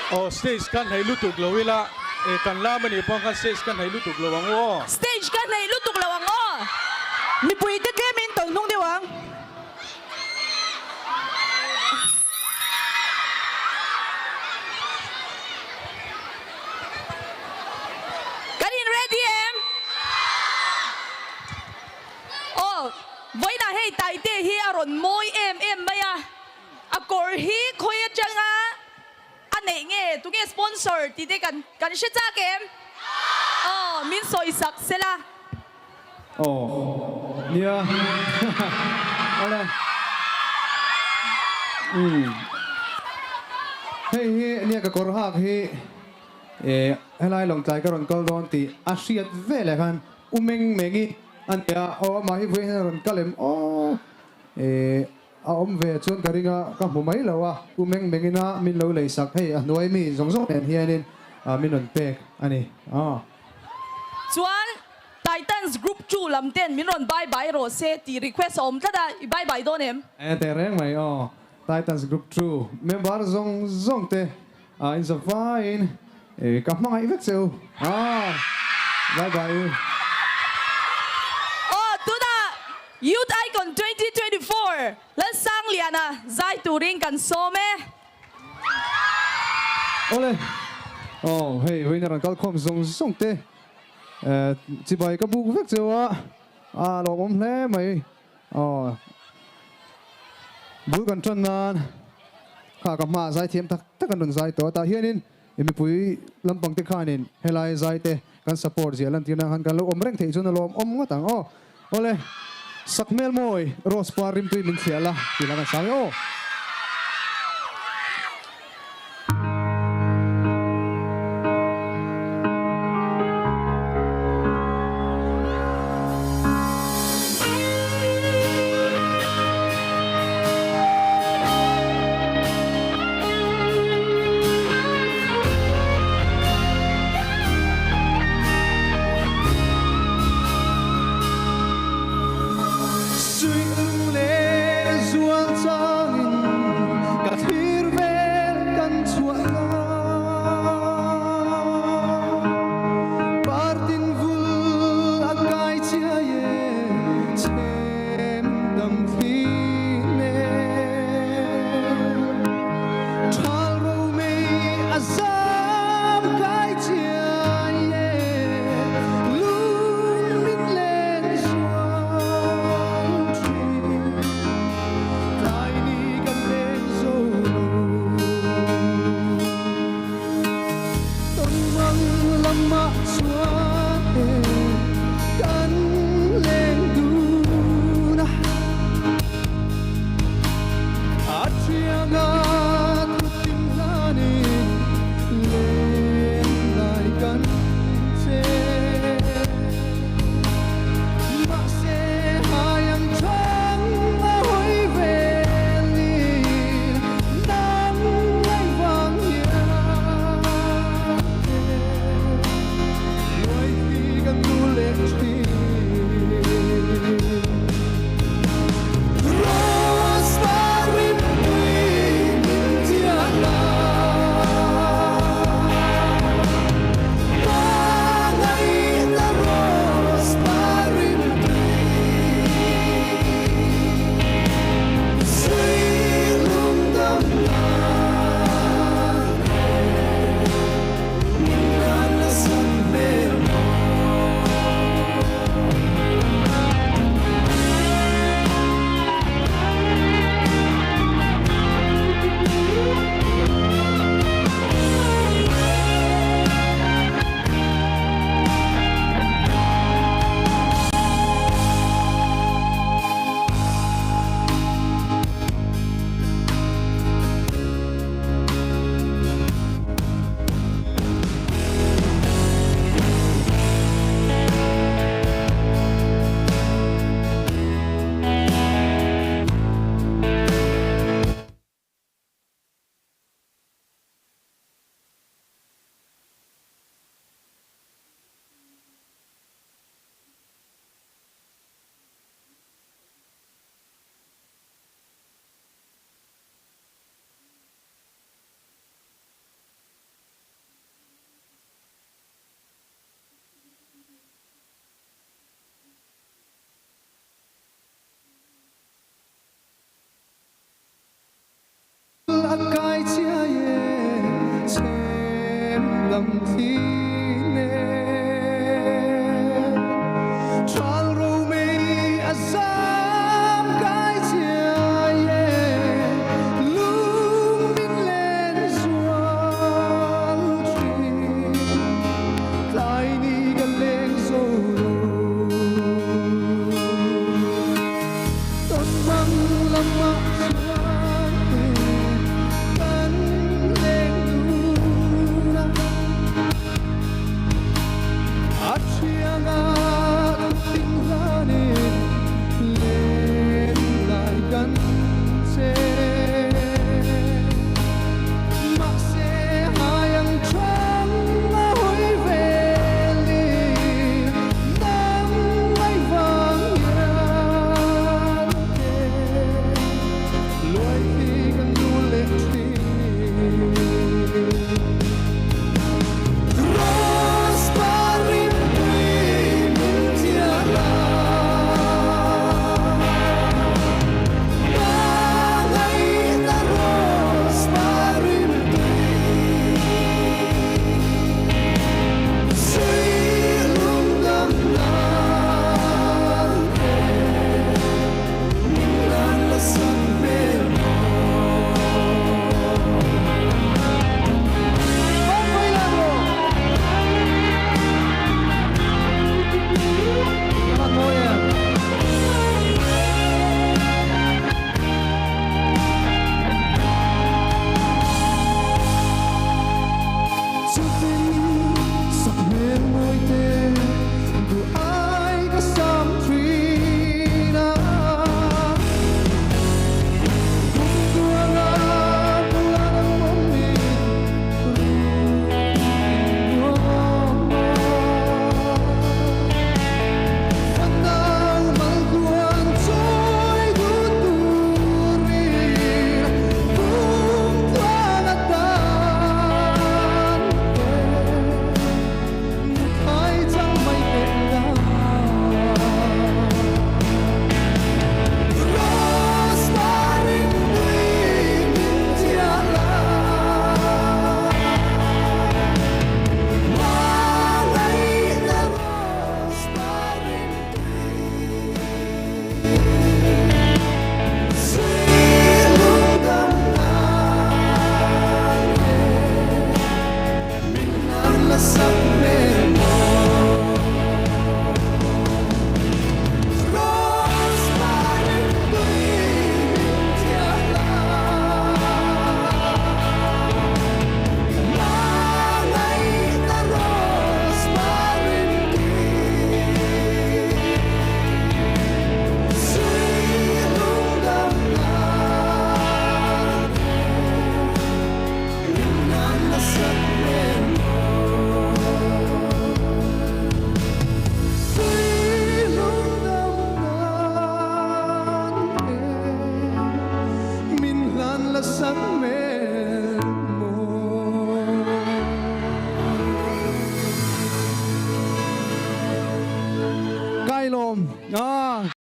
Aw stage ka hnaih lutuk lo ila e kan lam anih pawh khan stage ka hnaih lutuk lo ang u aw. Stage ka hnaih lutuk lo ang aw. Mipui te tlem in tawlh hnung deuh ang. Kan in ready em? Aw vawiinah hei Taite hi a rawn mawi em em mai a. A kawr hi khawi atanga a neih nge? Tunge sponsor tih te kan kan hre chak em? Aw, min sawi sak sela. Aw, nia. Awle. Umm. Hei hi nia ka kawr hak hi eh helai Lawngtlai ka rawn kal dawn tih a hriat veleh khan u meng mengi a nia. Aw, amah hi vawiin hian a rawn kal em? Aw. Eh. A awm ve chuan ka ring a, ka hmu mai lo a, u meng mengin a min lo lei sak hei a hnuai mi zawng zawng nen hianin min rawn pek a ni. Aw. Chuan Titans group chu lam ten min rawn bye bye rawh se tih request a awm tlat a, i bye bye dawn em? E teh reng mai aw, Titans group chu member zawng zawng te in za vaiin ka hmangaih vek che u aw, bye bye u. Aw tunah Youth Icon 2024 Lalsangliana zai turin kan sawm e. Awle, aw hei vawiin a rawn kal khawm zawng zawng te chibai ka buk vek cheu a, a lawmawm hle mai. Aw bul kan tan nan kha ka hmaah zai thiam tak tak an rawn zai tawh a, tah hianin mipui lampang te khanin helai zai te kan support zia lantir nan khan kan lo awm reng theih chuan a lawmawm ngawt ang aw. Awle, sak hmel mawi Rose par rimtui min thliah la tih lah kan sang e aw. lam thlir.